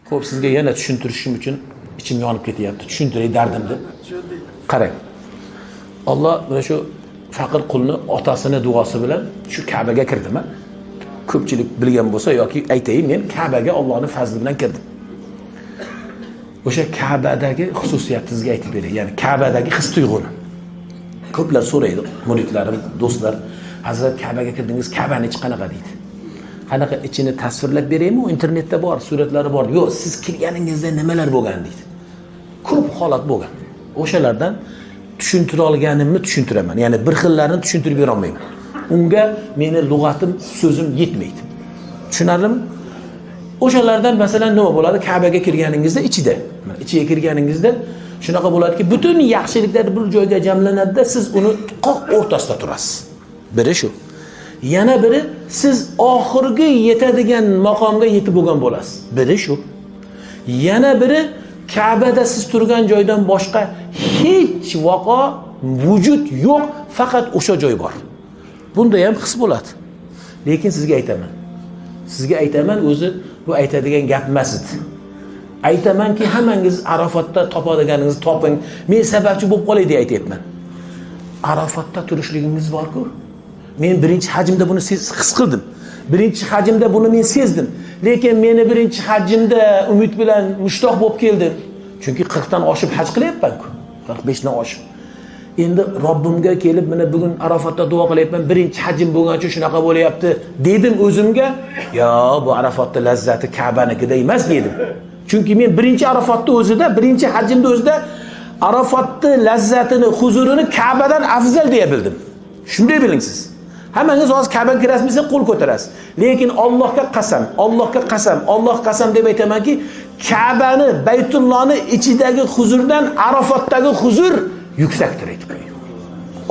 Xo'p, sizga yana tushuntirishim uchun ichim yonib ketyapti. Tushuntiray dardimni. Qarang. Alloh mana shu faqir qulni otasini duosi bilan shu Ka'baga kirdim. Ko'pchilik bilgan bo'lsa yoki aytayin, men Ka'baga Allohning fazli bilan kirdim. O'sha Ka'badagi xususiyatni sizga aytib beray. Ya'ni Ka'badagi his tuyg'uni. Ko'plar so'raydi, muridlarim, do'stlar, Hazrat Ka'baga kirdingiz, Ka'bani ichi qanaqa deydi. Qanaqa ichini tasvirlab beraymi? Internetda bor, suratlari bor. Yo'q, siz kirganingizda nimalar bo'lgan deydi. Ko'p holat bo'lgan. O'shalardan tushuntira olganimni tushuntiraman. Ya'ni bir xillarini tushuntirib bera olmayman. Unga meni lug'atim, so'zim yetmaydi. Tushunarlimi? O'shalardan masalan nima bo'ladi? Ka'baga kirganingizda ichida, mana ichiga kirganingizda shunaqa bo'ladiki, butun yaxshiliklar bir joyga jamlanadi-da, siz uni qoq o'rtasida turasiz. Biri shu. Yana biri siz oxirgi yetadigan maqomga yetib bo'lgan bo'lasiz. Biri shu. Yana biri Ka'bada siz turgan joydan boshqa hech vaqo vujud yo'q, faqat o'sha joy bor. Bunda ham his bo'ladi. Lekin sizga aytaman. Sizga aytaman, o'zi bu aytadigan gap emas edi. Aytamanki, hammangiz Arafatda topadiganingizni toping. Men sababchi bo'lib qolay deb aytayapman. Arafatda turishligingiz bor-ku. Men birinchi hajimda buni his qildim. Birinchi hajimda buni men sezdim. Lekin meni birinchi hajimda umid bilan mushtoq bo'lib keldim. Chunki 40 dan oshib haj qilyapman-ku. 45 dan oshib. Endi Robbimga kelib mana bugun Arafatda duo qilyapman, birinchi hajim bo'lgani uchun shunaqa bo'lyapti dedim o'zimga. Yo, bu Arafatda lazzati Ka'banikida emas dedim. Chunki men birinchi Arafatda o'zida, birinchi hajimda o'zida Arafatni lazzatini, huzurini Ka'badan afzal deya bildim. Shunday biling siz. Hammangiz hozir Ka'baga kirasizmi, qo'l ko'tarasiz. Lekin Allohga qasam, Allohga qasam, Alloh qasam deb aytamanki, Ka'bani, Baytullohni ichidagi huzurdan Arafatdagi huzur yuksakdir aytib qo'ying.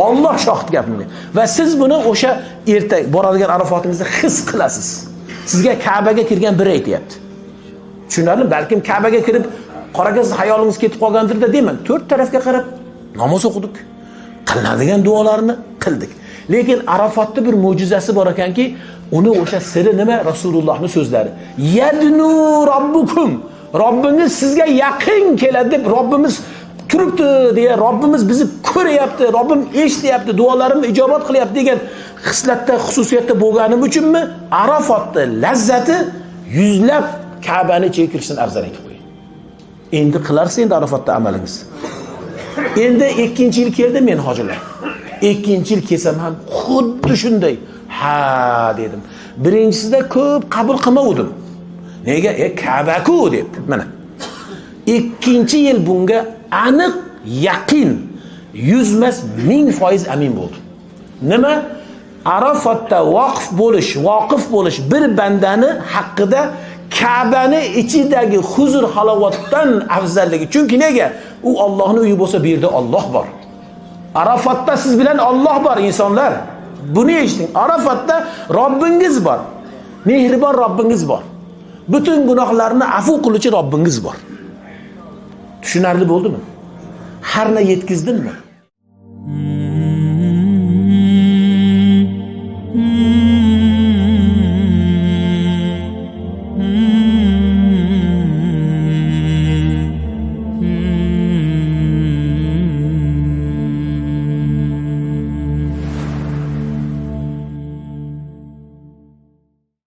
Alloh shohid gapimga. Va siz buni o'sha erta boradigan Arafatingizda his qilasiz. Sizga Ka'baga kirgan biri aytayapti. Tushunarli? Balkim Ka'baga kirib qoraga hayolingiz ketib qolgandir-da demang. To'rt tarafga qarab namoz o'qidik. Qilinadigan duolarni qildik. Lekin Arafatda bir mo'jizasi bor ekanki, uni o'sha siri nima? Rasulullohning so'zlari. Yadnu robbukum. Robbingiz sizga yaqin keladi deb Robbimiz turibdi deya, Robbimiz bizni ko'ryapti, Robbim eshityapti, duolarimni ijobat qilyapti degan xislatda, xususiyatda bo'lganim uchunmi Arafatda lazzati yuzlab Ka'bani ichiga kirishdan afzal aytib qo'ying. Endi qilarsiz endi Arafatda amalingiz. Endi ikkinchi yil keldi men hojilar. Ikkinchi yil kelsam ham xuddi shunday ha dedim. Birinchisida ko'p qabul qilmadim. Nega? Ka'ba-ku deb. Mana. Ikkinchi yil bunga aniq yaqin 100 emas 1000% amin bo'ldim. Nima? Arafatda vaqf bo'lish, voqif bo'lish bir bandani haqqida Ka'bani ichidagi huzur halovatdan afzalligi. Chunki nega? U Allohning uyi bo'lsa, bu yerda Alloh bor. Arafatda siz bilan Alloh bor insonlar. Buni eshiting. Arafatda Robbingiz bor. Mehribon Robbingiz bor. Butun gunohlarni afu qiluvchi Robbingiz bor. Tushunarli bo'ldimi? Harna yetkizdimmi?